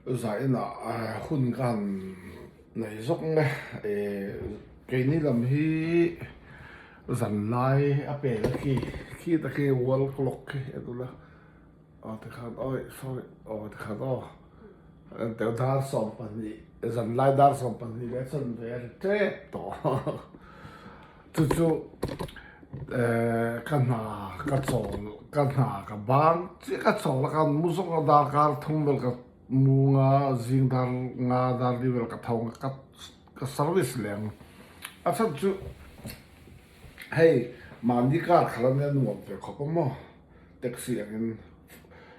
Zainah hun ka han nei zawk nge keini lam hi zanlai a pel a khi khi ta khi wall clock khi en ula aw tikhan awi sorry aw tikhan aw dar 12 zanlai dar 12 leh chanve a ri tep tawh. Chu chu ka hna ka chawl ka hna ka ban chiah ka chawl a ka mu zawk a darkar thum vel ka mu nga zing dar nga dar li vel ka tho nga ka ka service leh ang a chhan chu hei mahni car khalh ania nuam ve khawp a maw taxi angin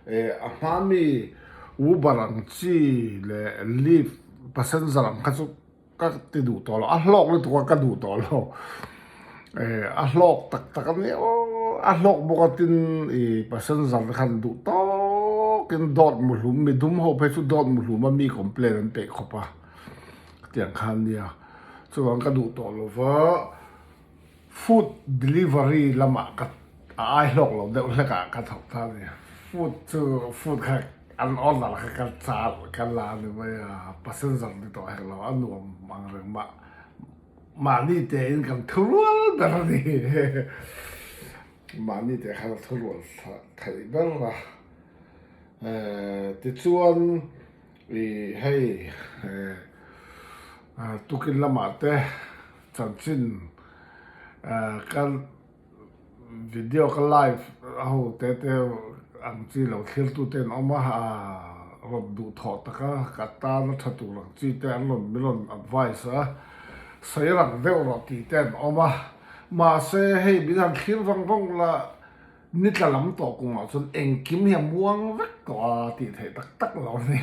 eh a hma mi uber ang chi leh lift passenger ang kha chu. Ka ti duh tawh lo, a hlawk lutuk a ka duh tawh lo. Eh a hlawk tak tak a nia aw, a hlawk bawk a tin ih passenger te khan duh tawkin dawt muhlum mi dum ho phei chu dawt muhlum a mi complain an peih khawp a, tiang khan nia. Chuvang ka duh tawh lo va. Food delivery lamah ka a ai hlawk lo deuh hlek ah ka thawk ta a ni. Food chu food kha an order kha ka char ka la a ni mai a, passenger ni tawh hek lo a nuam ang reng mah mahni te in kan thu rual ber a ni. Mahni te khan a thu rual theih ber a. Tichuan ih hei tukin lamah te. Chanchin ka video ka live a ho te te ang chi lo thlir tu te an awm a, rawn duh thawh tak a, ka tan a tha tur ang chi te an rawn min rawn advice a, sawi rang deuh rawh tih te an awm a, mahse hei min han thlir vang vang la ni tla lam tawh kumah chuan engkim hi a muang vek tawh a tih theih tak tak lo a ni.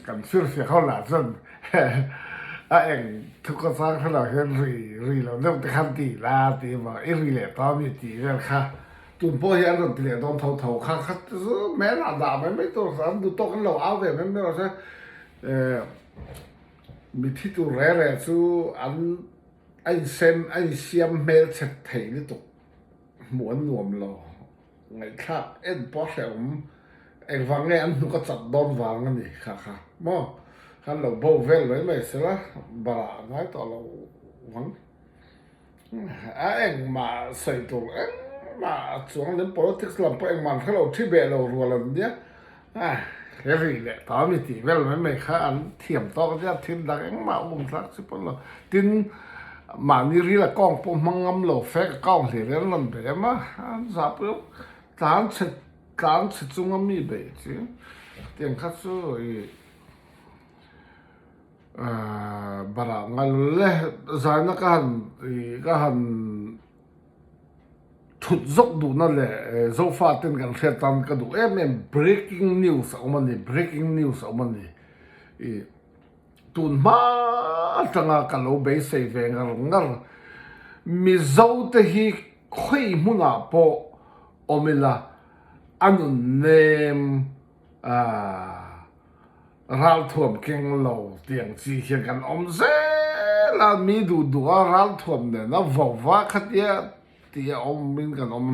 Kan sirfiak ho lah chuan a eng thu ka chang hre lo hian ri ri lo deuh te khan ti la ti emaw i ri leh tawh ami tih vel kha tun pawh hi an rawn ti leh dawn tho tho kha kha chu hmel ah dah mai mai tur an duh tawk in lo au ve mai mai rawh se mithi tur re re chu an a insem a insiam hmelchhe thei lutuk hmuh an nuam lo. Ngaihthlak en pawh a hrehawm engvang nge an hnuk a chak dawn vang a ni kha kha maw khan lo bo vel mai mai sela barah a ngai tawh lo vang a engmah sawi tur engmah a chuang lem politics lam pawh engmah an hrelo thi beh lo rual an nia a he ri leh tawh a mi tih vel mai mai kha an thiam tawk a nia thil dang engmah awm thlak chi pawn lo tin Mahni ril a kawng pawh hmang ngam lo fake account hlir hian an rawn bei em a, an zah pawh tlan chhe tlan chhe chunga mi beih chi tiang kha chu ih ahh barah ngai lo le zaina ka han ih ka han thut zawk duhna leh zofa ten kan hriat tan ka duh em em breaking news a awm a ni breaking news a awm a ni ih. Tun hma atanga ka lo beisei ve ngar ngar. Mizo te hi khawi hmunah pawh awm ila a nun nem ralthuam keng lo tiang chi hian kan awm zel a, mi duh duh a ralthuam nena vo va khatia tih a awmin kan awm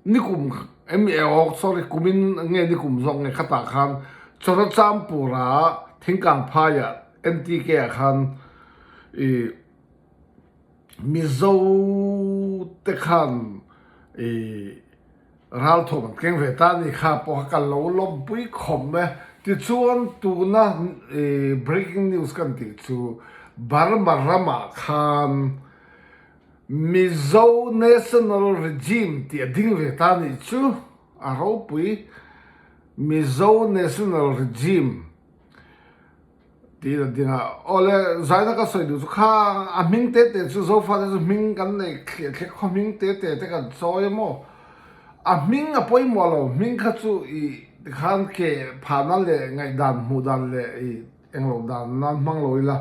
nikum emi aw sorry kumin nge nikum zawk nge khatah khan Chawrachampura thingkang phaiah NTK ah khan ih Mizo te khan ih ralthuam an keng ve ta a ni kha pawh kha ka lo lawmpui khawm e tichuan tuna ih breaking news kan tih chu Burma ramah khan Mizo National Regime tih a ding ve ta nih chu a ropui. Mizo National Regime tiin a ding a. Awle, zaina ka sawi duh chu kha a hming te te chu Zofate chu hming kan nei thliah thliah khaw hming te te te kan chawi a maw? A hming a pawimawh lo, hming kha chu ih tikhan ke phahna leh ngaihdan hmuh dan leh ih englo dan nan hmang lo ila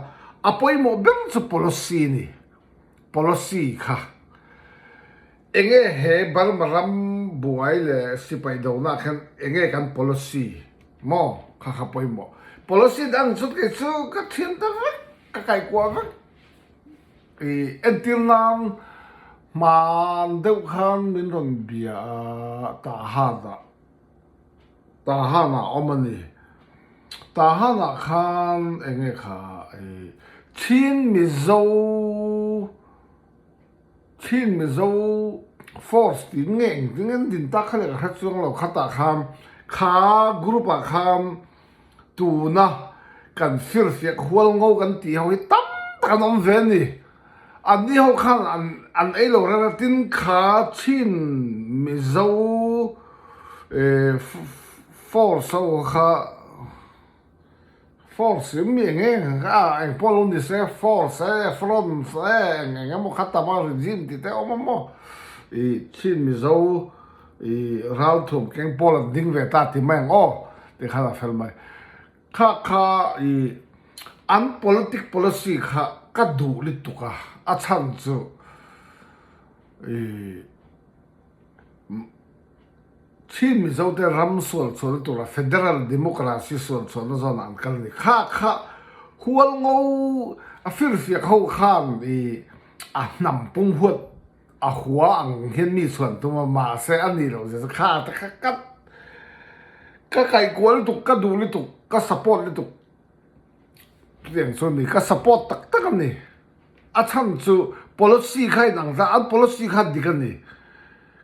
a pawimawh ber chu policy a ni. Policy kha enge he Burma ram buai leh sipai donak hian enge kan policy maw kha kha pawimawh. Policy dang chu kei chu ka thiam ta vek ka kaihkuah vek i entir nan hman deuh khan min rawn bia a Tahan ah Tahan ah awm a ni. Tahan-ah khan eng nge kha i Chin Mizo Chin Mizo Force tiin nge engtin nge an din tak kha leh ka hre chuang lo khatah khan kha group ah khan tuna kan firfiak hual ngo kan tih ho hi tam tak an awm ve a ni. Anni ho khan an an ei lo reng a tin kha Chin Mizo Force ho kha Force hi mi eng eng a eng pawh lo ni se Force e Front e eng eng emaw kha tam a regime tih te a awm a maw ih Chin Mizo ih ralthuam keng pawl an ding ve ta ti mai ang aw ti khan a fel mai. Kha kha ih an politic policy kha ka duh lutuk a a chhan chu ih Chin Mizote ram sual chhuahna tura Federal Democracy sual chhuahna zawnah an kal a ni. Kha kha hualngo a firfiak ho khan i a hnam pum huat a hua ang hian mi chhuan tum a, mahse a nih loh zia chu kha te kha ka ka kaihkual lutuk, ka duh lutuk, ka support lutuk chutiang chu a ni, ka support tak tak a ni. A chhan chu policy kha inang ta, an policy kha dik a ni.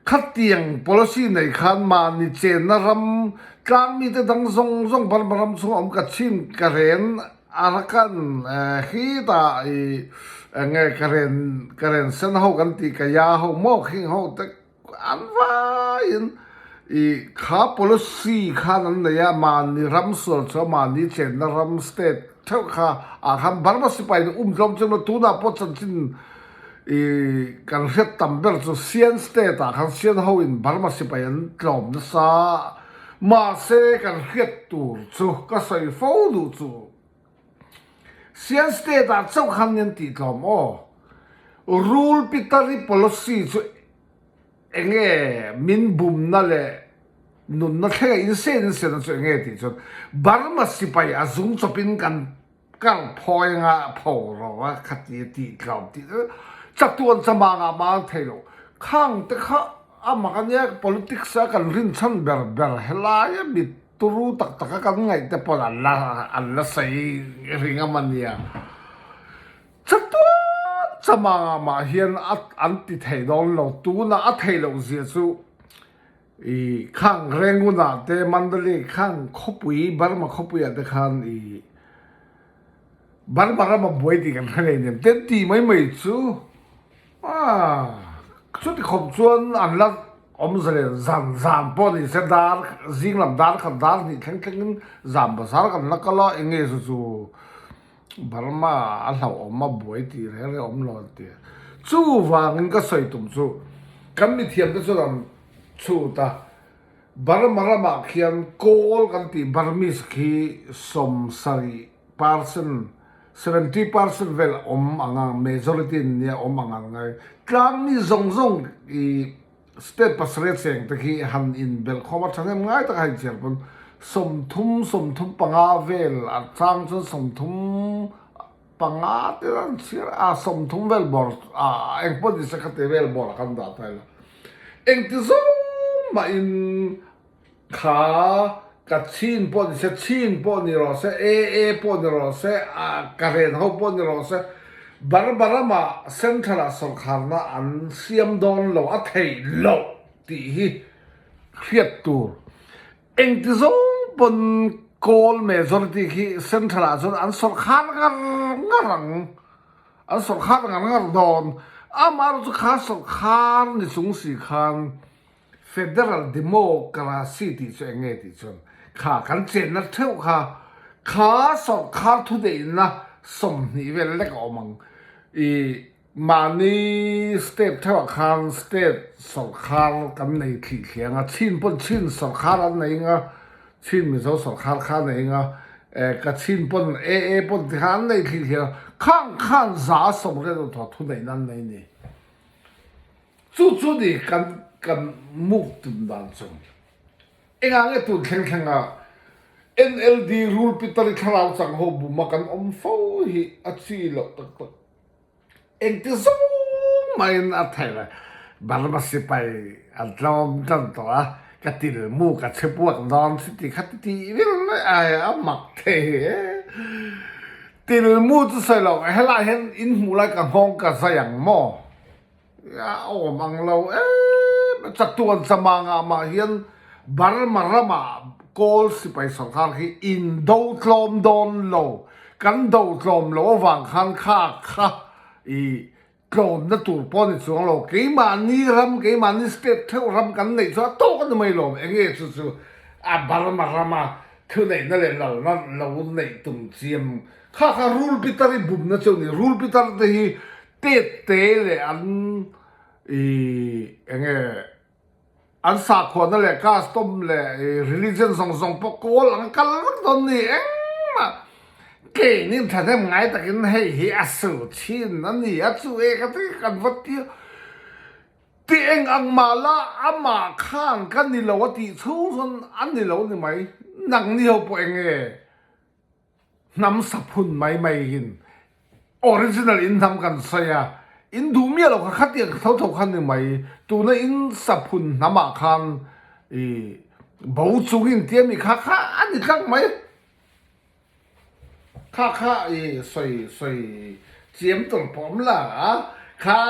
Khatiang policy nei khan mahni chenna ram tlang mite dang zawng zawng Burma ram chhunga awm ka chhin ka ren Arakan khitah i enge ka ren ka ren sen ho kan tih ka ya ho maw khing ho te An vaiin i kha policy khan an nei a, mahni ram sual chu a mahni chenna ram state theuh kha ah khan Burma sipai in um tlawm chiang lo, tunah pawh chanchin i kan hriat tam ber chu Sian state ah khan Sian ho in Burma sipai an tlawm nasa, mahse kan hriat tur chu ka sawi fo duh chu Sian state ah chauh khan ni an tih tlawm aw, rule pitari policy chu Enge min bumna leh nunna thlenga insen insen chu enge tih chuan Burma sipai a zung chawpin kan kar phawi anga pho ro a khati a tih tlawm tih chu chatuan chamanga mang thei lo. Khang te kha a mak ania politics a kan rinchhan ber ber helai a mi turu tak tak a kan ngaih te pawn an la an la sawi ring a mania. Chatuan chamanga mah hian a an ti thei dawn lo, tunah a theih loh zia chu i khang Rangoon-ah te Mandalay khang khawpui Burma khawpuiah te khan i Burma rama buai tih kan hre nei nem te an ti mai mai chu ah chuti khawp chuan an la awm zalen zan zan pawh ni se dar zing lam dar khat dar hnih thleng thlengin zan bazar kan la kal a eng nge chu chu. Burma a hlauhawm a buai tih reng reng awm lo an ti. Chuvangin ka sawi tum chu kan mithiam te chuan an chhut a, Burma ramah khian Kawl kan tih Burmese khi 70 percent, 70% vel awm ang a, majority nia awm ang an ngai. Tlangmi zawng zawng i State pasarih cheng te khi han inbelh khawm a thahnem ngai tak a hei chiar pawn 30, 35 vel a chang chuan 35 te an chhiar a, 30 vel bawr a engpawh ni se khati vel bawr a kan dah ta ila. Engti zawng mahin Kha ka chin pawh ni se, chin pawh ni rawh se, AA pawh ni rawh se, ka ren ho pawh ni rawh se, Burma ramah Central ah sawrkharna an siam dawn lo, a theih loh tih hi hriat tur. Engti zawng pawn Kawl majority khi Central ah chuan an sawrkhar ngar ngar ang, an sawrkhar ngar ngar dawn. Amaherawhchu chu kha sawrkhar ni chung si khan Federal Democracy tih chu eng nge tih chuan kha kan chenna theuh kha kha sawrkhar thuneihna 20 vel lek a awm ang. I mahni state theuhah khan state sawrkhar kan nei thlih thliang a, Chin pawn Chin sawrkhar an nei anga, Chin Mizo sawrkhar kha an nei anga, Kachin pawn AA pawn ti kha an nei thlih thliang a, khang khan 80% awm thuneihna an nei a ni. Chu chu ni kan kan muk tum dan chu. Engah nge tun thleng thleng a NLD rule pitari thlarau chang ho bum a kan awm fo hi a chi loh tak tak. Engti zawng mahin a theih le. Burma sipai an tlawm tan tawh a. Ka tilmu ka chhe puak dawn si ti kha ti tih vel mai ai a mak thei e. Tilmu chu sawi lo helai hian in hmuh lai ka nghawng ka zai ang maw? A awm ang lo em chatuan chama ngah mah hian Burma ramah Kawl sipai sorkar hi in do tlawm dawn lo kan do tlawm lo avang khan kha kha i tlawmna tur pawh ni chuang lo keimahni ram keimahni state theuh ram kan neih chu a tawk a ni mai lawm enge chu chu a Burma rama thuneihna leh lalna lo neih tum chiam kha kha rul pitar i bumna chu a ni rul pitar te hi Tet te leh an i enge an sakhuana leh custom leh i religion zawng zawng pawh kawl ang kal vek dawn ni engmah keini thahnem ngai takin hei hi a su thin a ni a chu e ka ti kan va ti ti eng ang mah la amah khan ka ni lo a tih chhung chuan a ni lo ni mai nangni ho pawh enge Hnam saphun mai mai in original in hnam kan sawi a, in duh miah lo kha khatiang tho tho kha ni mai, tuna in saphun hnam ah khan i bo chung in tia mi kha kha a ni tlang mai, kha kha i sawi sawi chiam tur pawh awm la a, kha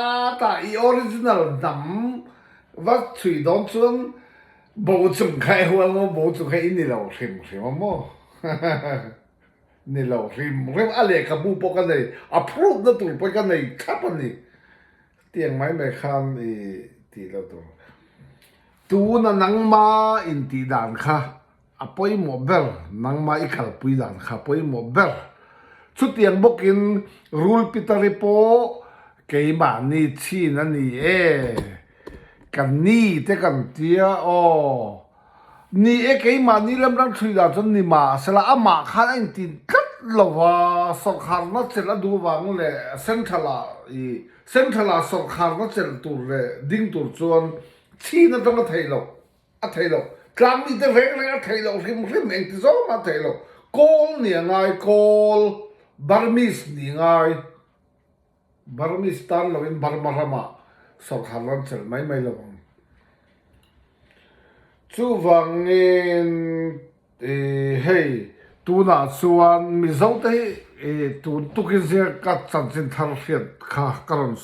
ta i original hnam va chhui dawn chuan bo chung kha i hual maw bo chung kha i ni lo hrim hrim a maw. Ni lo hrim hrim a lehkhabu pawh ka nei, a proof na tur pawh ka nei thlap a ni. Tiang mai mai khan i tih lo tur. Tuna nangma intih dan kha a pawimawh ber, nangma i kalpui dan kha a pawimawh ber. Chutiang bawkin Rul Pitari pawh keimahni chin a ni e, ka ni te kan tia aw. Ni e, keimahni lam ram thui dan chuan ni mah sela amah khan a intin tlat lo va, sawrkharna chelh a duh vang leh Central ah i Central ah sawrkharna chelh tur leh ding tur chuan chhin atang a theih loh, a theih loh. Tlang mite reng reng a theih loh hrim hrim engti zawng mah a theih loh. Kawl ni a ngai, Kawl, Burmese ni ngai. Burmese tan loin Burma ramah sawrkhar ram chelh mai mai lo ang. Chuvangin hei tunah chuan Mizo te hi tun tukin zinga ka chanchin thar hriat kha ka rawn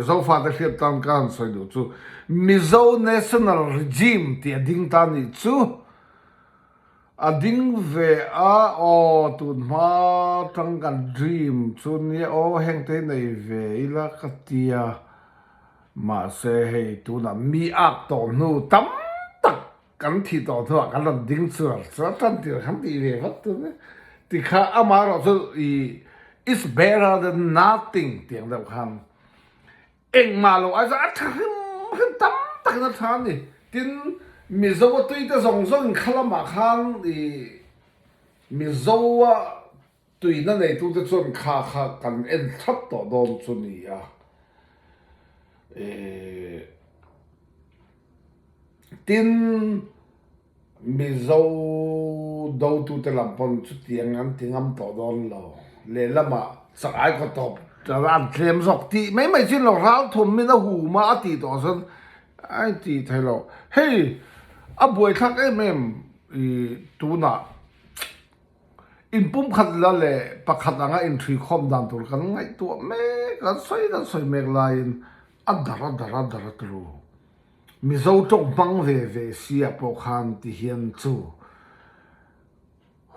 Zofate hriat tan ka han sawi duh chu Mizo National Regime tih a ding ta nih chu. A ding ve a, aw tunhma tang kan dream chu nia aw heng te nei ve ila ka tia, mahse hei tunah mi ak tawh hnu tam tak kan thih tawh hnuah kan rawn ding chuar chuar tan tir khan tih ve vat tur nia tikha amaherawh chu i it's better than nothing tiang deuh khan. Engmah lo ai chuan a tha hrim hrim tam takin a tha a ni. Tin, Mizo a tuite zawng zawngin kha lamah khan i Mizo a tuina neitute chuan kha kha kan en thlap tawh dawn chu ni a. Tin, Mizo dotute lam pawn chutiang an ti ngam tawh dawn lo. Lehlamah chak ai kaw tawp an tlem zawk tih mai mai chin lo ralthum min a hum a a tih tawh chuan a inti thei lo. Hei a buaithlak em em i tunah inpumkhat la leh pakhat anga inthruikhawm dan tur kan ngaihtuah mek a, sawi kan sawi mek laiin a dar a dar a dar a turu. Mizo tawng hmang ve ve sia pawh khan ti hian chu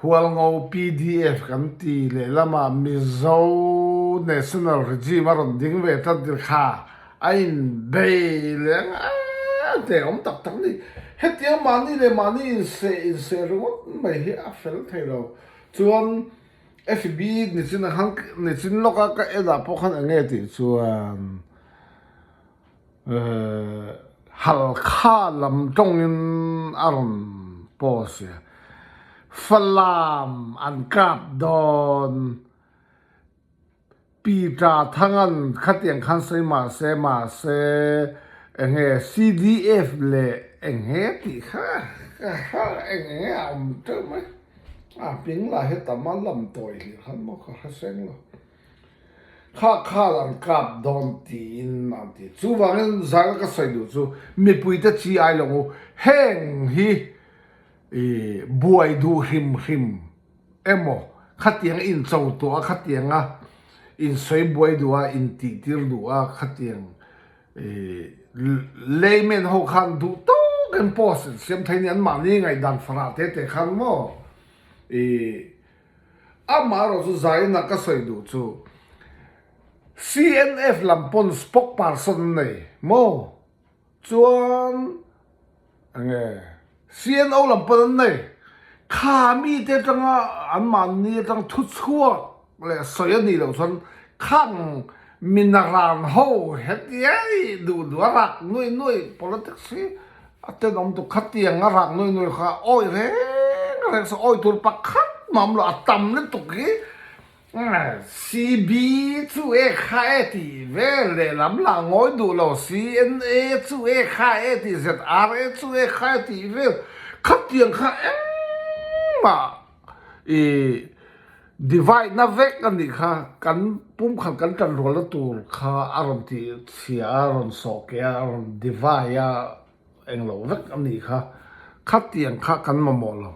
Hualngo pdf kan ti lehlamah Mizo National Regime a rawn ding ve tan tir kha a inbei leh ang a te awm tak tak ni. Hetiang mahni leh mahni inseh inseh ringawt mai hi a fel thei lo. Chuan FB nichin ah khan nichin lawka ka en ah pawh khan eng nge tih chuan. Halkha lam tawngin a rawn post a, Falam an kap dawn, Peter Thangan khatiang khan sawi mahse mahse enge CDF leh enge tih kha eng enge a awm teuh mai, a hming lah hi tam a lam tawi hlir khan maw ka hre seng lo. Kha khan an kap dawn tiin an ti. Chuvangin zaina ka sawi duh chu mipuite chi ai lo u, heng hi i buai duh hrim hrim emaw khatianga incho tuah a, khatianga insawi buai duh a, intihtir duh a, khatiang i layman ho khan duh tawkin post in siam thei ni anmahni ngaihdan farah te te khan maw i Amaherawh chu zaina ka sawi duh chu CNF lam pawn spokesperson an nei maw? Chuan enge CNO lam pawn an nei. Kha mite atanga anmahni atang thuchhuak leh sawi a nih loh chuan khang minaran ho hetiai duh duh a rak nuai nuai politics hi A tenawm tuk khatiang a rak nuai nuai kha awi reng reng sa awi tur pakhat mah awm lo a tam lutuk hi CB chu e kha e tih vel lehlam lah ngawi duh lo CNA chu e kha e tih ZRA chu e kha e tih vel khatiang kha engmah i divide na vek a nih kha kan pumkhat kan tan rualna tur kha a rawn tih chhia a rawn sawh keh a a rawn divide a englo vek a nih kha khatiang kha kan mamawh lo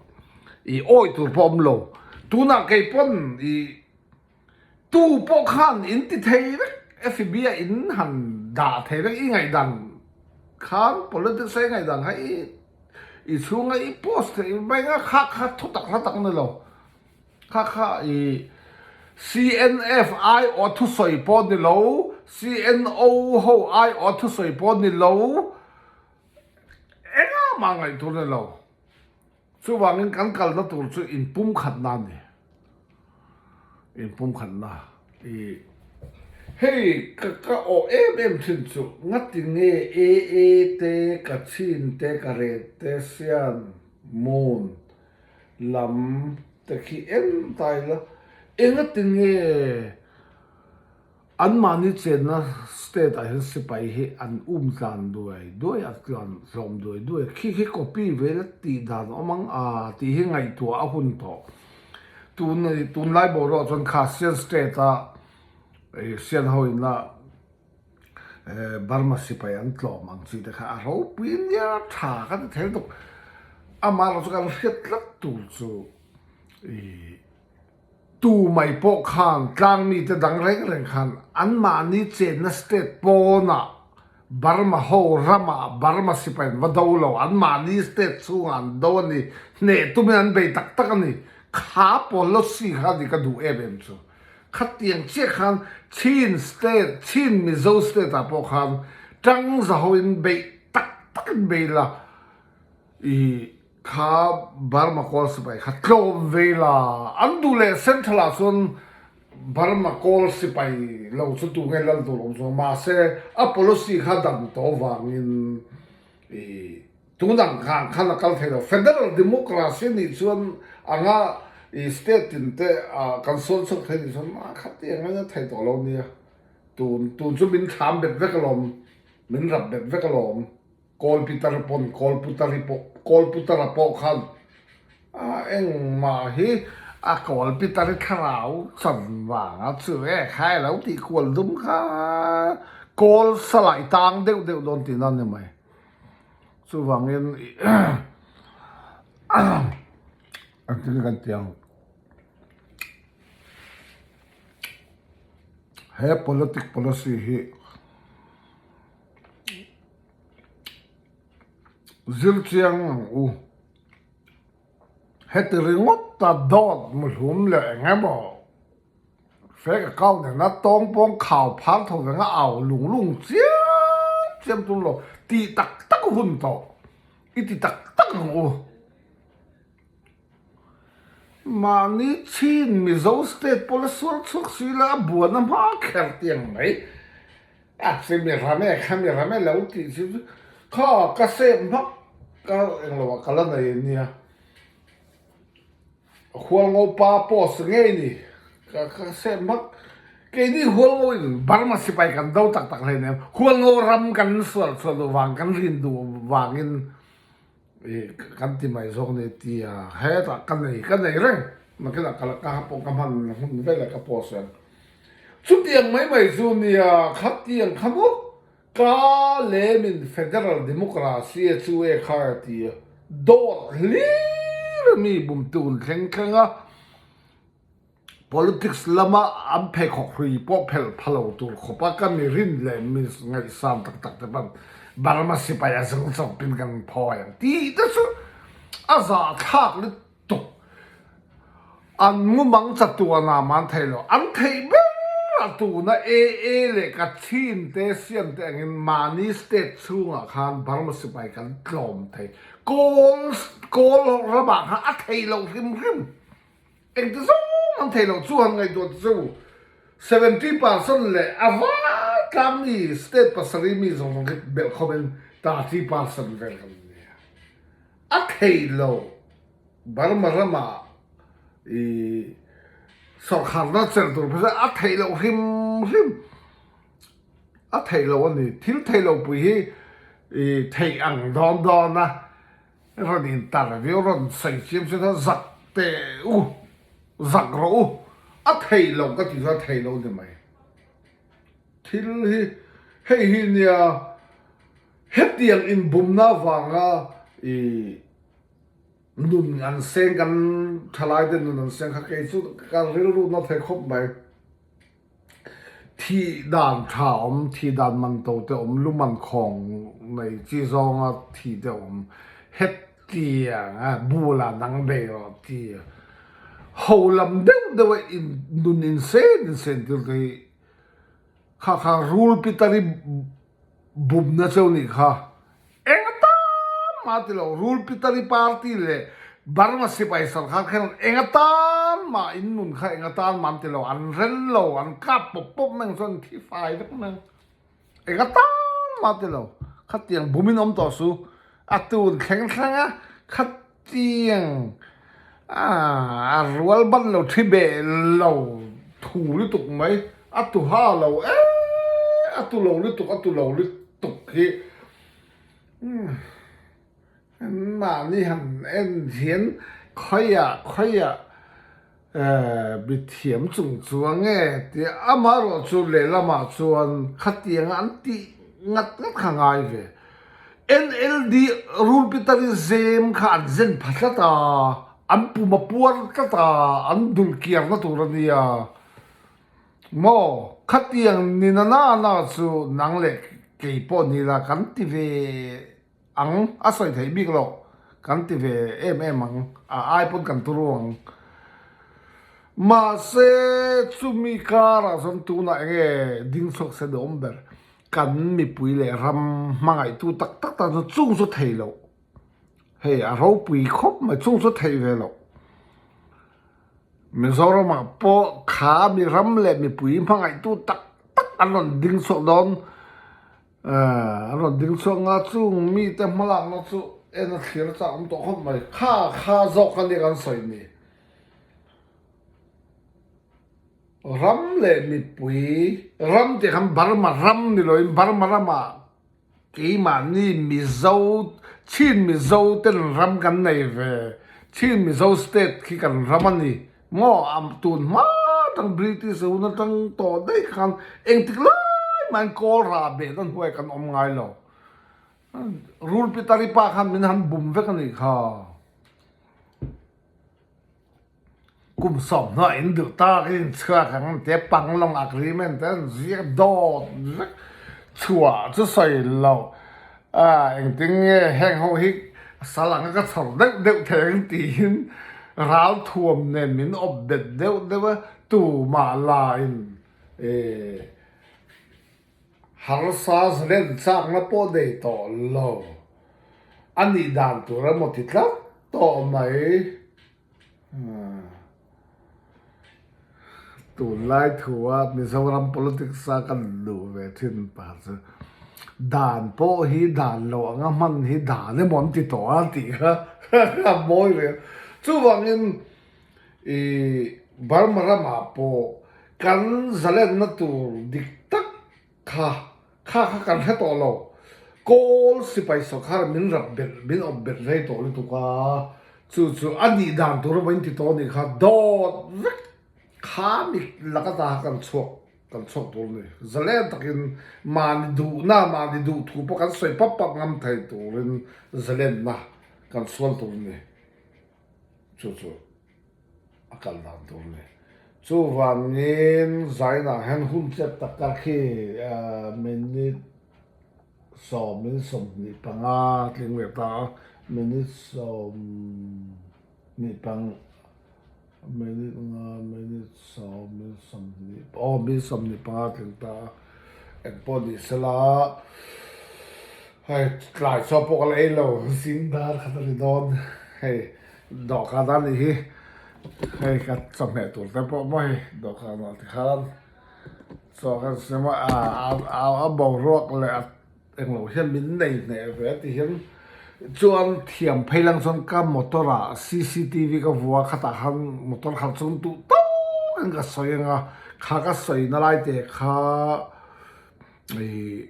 i awi tur pawh a awm lo tunah kei pawn i tu pawh khan in ti thei vek FB a in han dah thei vek i ngaihdan khan politics a i ngaihdan kha i i chhunga i post theih mai anga kha kha thutak hla tak a ni lo. Kha kha i CNF aiawh thusawi pawh ni lo, CNO ho aiawh thusawi pawh ni lo, engah mah ngaih tur ni lo. Chuvangin kan kalna tur chu inpumkhatna a ni. Inpumkhatna i hei ka ka awh em em thin chu ngati nge AA te, Kachin te, Karen te, Sian, Moon lam te khi en ta ila engati nge anmahni chenna state ah hian sipai hi an um tlan duai duai a tlan hlawm duai duai khi khi copy vel a tih dan awm ang a tih hi ngaihtuah a hun tawh tun tunlai boruak chuan kha sian state a sian ho in a. Burma sipai an tlawm ang chi te kha a ropui nia tha ka ti thei lutuk. Amah erawh chu kan hriat tlat tur chu i tu mai pawh khan tlang mite dang reng reng khan anmahni chenna state pawnah Burma ho ramah Burma sipai an va do lo, anmahni state chhungah an do a ni, hneh tumin an bei tak tak a ni. Kha policy kha a ni ka duh em em chu. Khatiang chiah khan Chin state, Chin Mizo state ah pawh khan tang zahoin beih tak takin bei la i kha Burma kawl sipai kha tlawm ve la, an duh leh central ah chuan Burma kawl sipai lo chu tu nge lal tur awm chuang mahse a policy kha dang tawh vangin i Tunang khan khan a kal thei lo. Federal democracy nih chuan anga i state tin te ah kan sual chhuak thei nih chuan mah kha ti ang anga thei tawh lo nia. Tun tun chu min thlam bet vek alawm, min rap bet vek alawm. Kawl Peter pawn Kawl Putari pawh Kawl Putara pawh khan a engmah hi a Kawl Peter i thlarau chan vanga chu e kha e lo tih kual dum kha Kawl salai tang deuh deuh dawn tihna a ni mai. Chuvangin engtin kan ti ang he politic policy hi zir chiang ang u heti ringawt ta dawt muhlum leh eng emaw. Fake account nena tawng pawng khau phar tho veng a au lung lung chiam chiam tum lo tih tak tak hun tawh i ti tak tak ang u. Mahni Chin Mizo state pawh la sual chhuak si la a buan a hma kher tiang mai a che mi ram e kha mi ram e lo tih chu kha ka save hmak ka englo ah ka la nei ania. Hualngo pa post ngei ni ka ka seh hmak keini Hualngo in Burma sipai kan do tak tak hlei nem Hualngo ram kan sual sual duh vang kan rin duh vangin i kan ti mai zawk ni tia hetah ka nei ka nei reng nakinah ka ka pawh ka hman hun vel ah ka post reng. Chutiang mai mai chu nia, khatiang kha maw? Ka lemin Federal Democracy a chu e kha a ti a, dawt hlir a mi bumtun thleng thleng a, politics lama an pheikhawk hrui pawh phelh pha lo tur khawp a ka mi rin leh mi ngaihsam tak tak te pawn Burma sipai a zung chawpin kan phawi ang tih te chu a zahthlak lutuk. An ngumang chatuan ah man thei lo. An theih ber a tuna AA leh Kachin te siam te angin mahni state chhungah khan Burma sipai kan tlawm thei. Kawl kawl ramah khan a theih loh hrim hrim. Engti zawng an theih loh chu han ngaihtuah te chu 70% leh a vai tlang mi state pasarih mi zawng zawng khi belh khawmin 30% vel kan nia. A theih loh. Burma ramah i sawrkharna chelh tur phei chuan a theih loh hrim hrim a theih loh a ni. Thil theih loh pui hi i theih ang dawn dawn a, rawn intar viau rawn sawi chiam chiam chuan zak teh u, zak rawh u, a theih loh ka tih chuan a theih loh a ni mai. Thil hi hei hi nia hetiang inbumna avanga i. Nun an seng kan thalai te nun an seng kha kei chu ka rilru na thei khawp mai. Thih dan tha awm, thih dan man to te awm, lu man khawng nei chi zawnga thih te awm. Hetiang a bula nang bei rawh ti a ho lam deuh deuh a in nun in sen in sen tir te hi kha kha rul pitari bumna cheu nih kha. Eng atan mah ti lo, Rul Pitari Party leh Burma sipai sarkar khan eng atan mah in nun kha eng atan mah an ti lo, an ren lo, an kap pawp pawp mai ang chuan an thi fai vek mai ang. Eng atan mah ti lo, khatiang bumin awm tawh su, a tun thleng thleng a khatiang a rual ban lo thi beh lo thu lutuk mai, a tu ha lo e, a tu lo lutuk, a tu lo lutuk hi. Mahni han en hian khawiah khawiah mithiam chung chuang nge tih amaherawh chu lehlamah chuan khatianga an tih ngat ngat kha ngai ve. NLD Rulpitari zem kha an zen pha tlat a, an pum a puar tlat a, an dul kiarna tur a nia. Maw, khatiang ni na na na chu nang leh kei pawh ni la kan ti ve ang, a sawi theih bik loh, kan ti ve em em ang, a ai pawn kan turu ang. Mahse, chumi karah chuan tunah eng nge ding chhuak se duhawm ber, kan mipui leh ram hmangaihtu tak tak tan chuan chung chu thei loh, hei a ropui khawp mai, chung chu theih ve loh. Mizoramah pawh kha mi ram leh mipui hmangaihtu tak tak an rawn ding chhuak dawn, an rawn ding chhuak nga chung mite hmalakna chu en a thlir chak awm tawh khawp mai. Kha kha zawk a nia kan sawi ni. Ram leh mipui ram tih khan Burma ram ni loin Burma ramah Keimahni Mizo, Chin Mizo ten ram kan nei ve, Chin Mizo state khi kan ram a ni maw? A tun hma atang British hun atang tawh daih khan engtik lai mahin kawl rah behna hnuai kan awm ngai lo. Rul Pitari pa khan min han bum vek a nih kha. Kum sawmhnaw in duh tawk in chhuak ang tia Panglong agreement te an ziak dawt vek chhuah chu sawi loh a engtin nge heng ho hi sal anga ka chhawr deuh deuh thei ang tiin ralthuam nen min awp bet deuh deuh a tumah la in eh Harsa zalen chakna pawh nei tawh lo a nih dan tur emaw ti tlat tawh mai. Tunlai thua Mizoram politics a kan luh ve thin pa chu dan pawh hi dan lo anga hman hi dan emaw an ti tawh a tih kha a mawi ve. Chuvangin i Burma ramah pawh kan zalenna tur dik tak kha kha kha kan hre tawh lo. Kawl sipai sawrkar min rap belh min awp belh rei tawh lutuk a, chu chu a nih dan tur emaw in ti tawh a nih kha dawt vek kha mi laka ta kha kan chhuak. Kan chhuak tur a ni. Zalen takin mahni duhna, mahni duh thu pawh kan sawi pap pap ngam thei turin zalenna kan sual tur a ni. Chu chu a kal dan tur a ni. Chuvangin zainah hian hun chet tak tak hi minute sawmin 25 tling leh ta a, minute 25. Minute nga, minute sawm, minute 20, aw minute 25 tling ta a, eng pawh ni sela hei tlai chaw pawh ka la ei lo, zing dar khat a ni dawn, hei dawhkan a nih hi, hei ka chawhmeh tur te pawh maw hei dawhkan ah tikhan chaw kan siam a, a boruak leh a. Englo hian min nei hneh ve a ti hian chuan thiam phei lang chuan ka motor ah cctv ka vua khatah khan motor khalh chung duh tawkin ka sawi anga kha ka sawi na lai te kha ih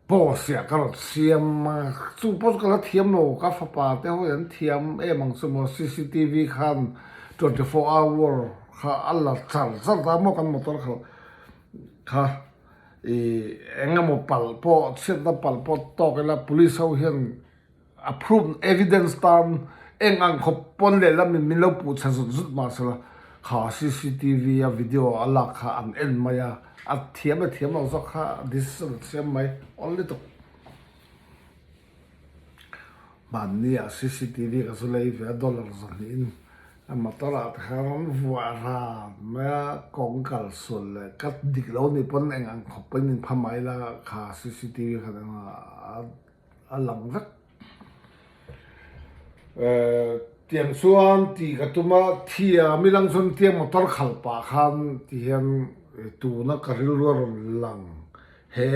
post ah ka rawn siam a chu pawh chu ka la thiam lo ka fapa te ho hian an thiam em ang chu maw cctv khan 24 hour kha a la char char ta maw kan motor khalh kha. I eng emaw palh pawh chhiatna palh pawh tawk ila police ho hian a proof evidence tan eng ang khawp pawn lehlam in min lo puh chhe zut zut mahsela kha cctv a video a lak kha an en mai a, a thiam leh thiam lo zawk kha decision a siam mai awl lutuk. Hmanni ah cctv ka zu lei ve a dollar 200 in A motor ah te khan an vuah ran mai a, kawng kal sual leh ka dik lo nih pawn eng ang khawp pawhin min pha mai la kha cctv khan a lang vek. Tiang chuan tih ka tum a, thiam i lang chuan tiang motor khalh pah khan ti hian tuna ka rilru a rawn lang he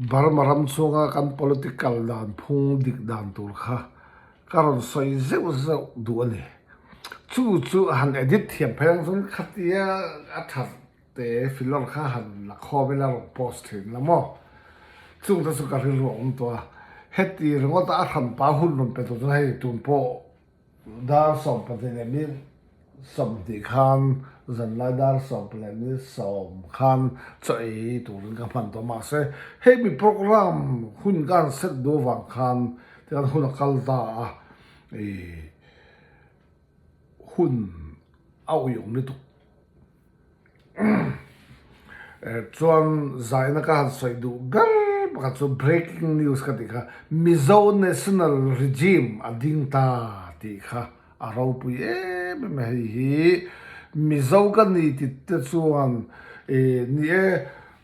Burma ram chhunga kan political dan phung dik dan tur kha Ka rawn sawi zeuh zeuh duh a ni. Chu chu han edit thiam phei ang chuan khatia a that te filawr kha han la khawm ila rawn post thin la maw? Chung te chu ka rilru a awm tawh a. Heti ringawt a a hranpa hun rawn pe tur chuan hei tun pawh dar 12 leh mi 20 khan zanlai dar 10 leh mi 10 khan chaw ei turin ka hman tawh mahse hei mi program hun ka han set duh avang khan Tichuan hun a kal ta a, ih hun a uiawm lutuk. Chuan zaina ka han sawi duh ber pakhat chu breaking news ka tih kha Mizo National Regime a ding ta tih kha a ropui em em a, hei hi Mizo ka ni ti te chuan ih ni e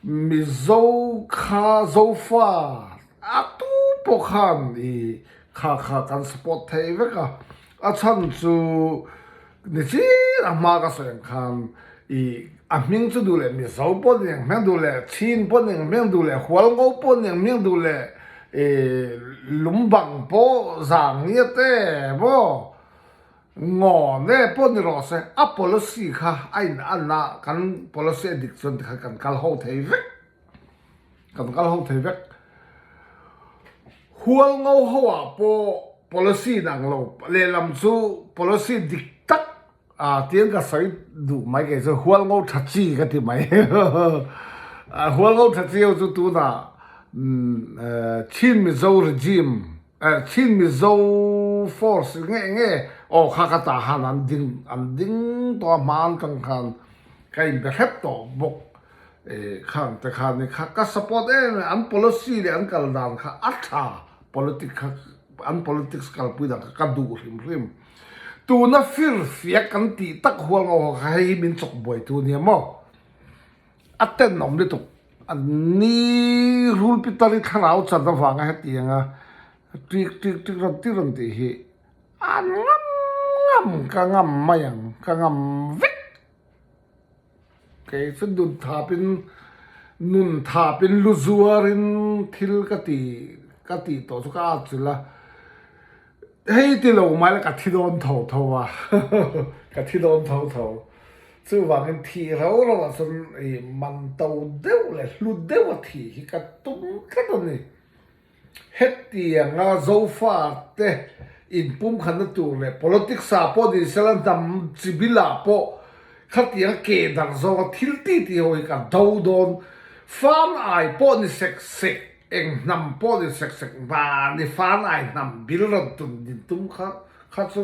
Mizo kha Zofa A tu pawh khan i kha kha kan support thei vek a, a chhan chu nichin a hma ka sawi ang khan i a hming chu duh leh Mizo pawh ni ang hming duh leh Chin pawh ni ang hming duh leh Hualngo pawh ni ang hming duh leh i Lumbang pawh Zangia te maw Ngaw ne pawh ni rawh se a policy kha a in an a kan policy a dik chuan tikhan kan kal ho thei vek. Kan kal ho thei vek. Hual ngo ho ah pawh policy in ang lo lehlam chu policy dik tak ah tiang ka sawi duh mai kei chu hual ngo tha chi ka ti mai. Hual ngo tha chi ho chu tunah Chin Mizo regime Chin Mizo force nge nge aw kha ka tah han an ding an ding tawh a hma atang khan ka inbe hrep tawh bawk. Khang te khan ni kha ka support em em an policy leh an kal dan kha a tha politic kha an politics kalpui dan kha ka duh hrim hrim tuna fir fiak kan tih tak hual ngo ho kha hei hi min chawk buai tu nia maw a tenawm lutuk an ni rul pitar i thlarau chan avanga hetianga ṭik ṭik ṭik rawn ti rawn tih hi an ngam ngam ka ngam mai ang ka ngam vek. Kei chu nun thapin nun thapin lu zuarin thil ka ti ka tih tawh chu ka at chilh a, hei ti lo mai la ka thi dawn tho tho a, ka thi dawn tho tho. Chuvangin thih rau rau ah chuan ih man to deuh leh hlu deuh a thih hi ka tum tlat a ni. Hetianga Zofate inpumkhatna tur leh politics ah pawh ni sela hnam chi bilah pawh. Khatiang ke darh zawnga thil ti ti ho hi ka do dawn. Fan ai pawh ni sek sek, eng hnam pawh ni sek sek, mahni fan ai hnam bil rawn tun din tum kha kha chu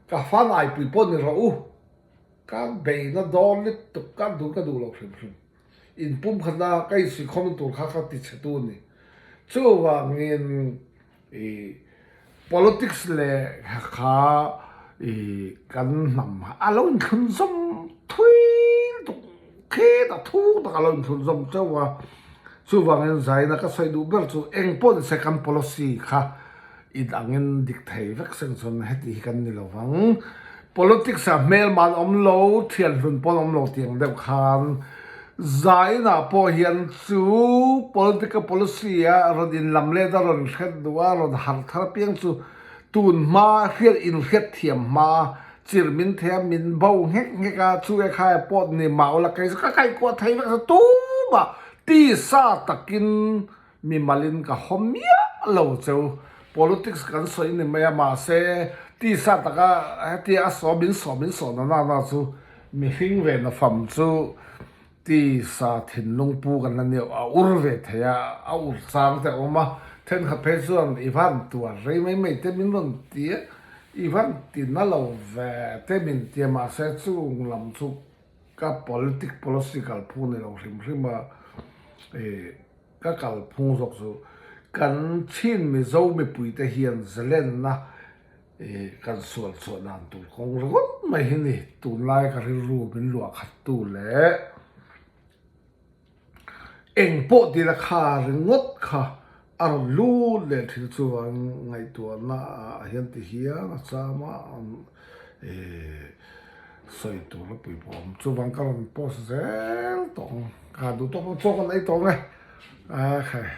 ka fan ai pui pawh ni rawh u. Ka beina dawn lutuk ka duh ka duh lo hrim hrim. Inpumkhatna ka insuihkhawmna tur kha ka ti chhe tu a ni. Chuvangin i politics leh kha i kan hnam a lo inthlunzawm thui lutuk khit a thuk tak a lo inthlunzawm teuh a. Chuvangin zaina ka sawi duh ber chu eng pawh nise kan policy kha in angin dik thei vek seng chuan heti hi kan ni lo vang. Politics ah hmelman awm lo, thianhlun pawn awm lo tiang deuh khan zainah pawh hian chu political policy a rawn inlam let a rawn hret duh a, rawn harh thar apiang chu tun hma hriat inhriat thiam hma chir min thei a, min bo nghek nghek a, chu e khai pawh ni mah ula kei chu ka kaihkuah thei vek a tumah tisa takin Mimalin ka haw miah lo cheu. Politics kan sawi ni mai a, mahse tisa taka hetia a sawm in sawm in sawm na na na chu mihring ve na fam chu tisa thinlung pu kan la nia, a ur ve thei a, a ur chang te a awm a, thenkhat phei chuan i van tuar rei mai mai te min rawn ti a, i van ti na lo ve te min ti a, mahse chung lam chu ka politic policy kalphung ni lo hrim hrim a, ih. Ka kalphung zawk chu kan Chin Mizo mipuite hian zalenna kan sual chhuah dan tur kawng ringawt mai hi ni. Tunlai ka rilru min luah khattu leh eng pawh tila kha ringawt kha a rawn lut leh thin chuan ngaihtuahna ah hian ti hian a cham a sawi tur a pui pawh a awm. Chuvang ka rawn post zel tawh ang. Ka duh tawk ang chaw kan ei tawh ang e. Akhai.